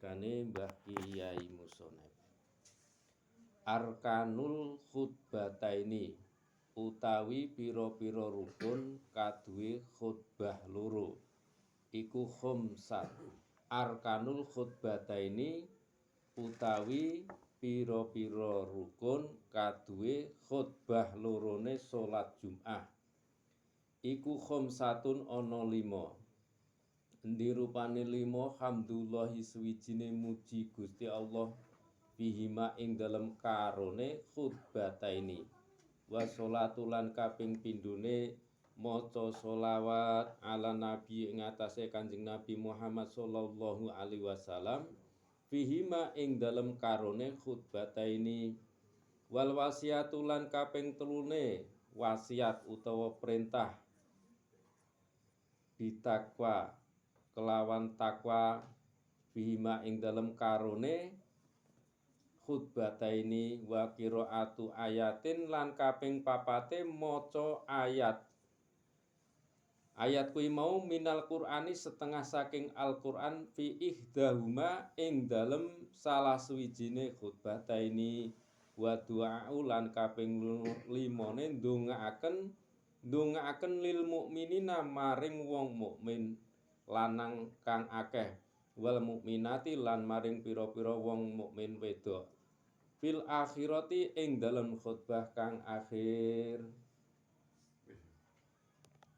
Ngendikane Mbah Kiai Musonef, Arkanul khutbataini utawi pira-pira rukun kaduwe khutbah loro iku khumsat. Arkanul khutbataini utawi pira-pira rukun kaduwe khutbah lorone salat Jumat iku khumsatun ana 5. Endi rupane 5? Hamdulillahi suwijine muji Gusti Allah fihima ing dalem karone khutbataini, wa sholatu lan kaping pindhone maca sholawat ala nabi ing atase Kanjeng Nabi Muhammad sallallahu alaihi wasallam fihima ing dalem karone khutbataini, wal wasiatu lan kaping telune wasiat utawa perintah bitakwa kelawan takwa fihima ing dalem karone khutbataini, wa qiraatu ayatin lan kaping papate maca ayat. Ayat kuwi mau minal Qur'ani setengah saking Al-Qur'an fi ihdahuma ing dalem salah suwijine khutbataini, wa du'a'u lan kaping limane ndongaaken lil mukminina maring wong mukmin lanang kang akeh, wal mukminati lan maring pira-pira wong mukmin wedok, fil akhirati ing dalem khutbah kang akhir.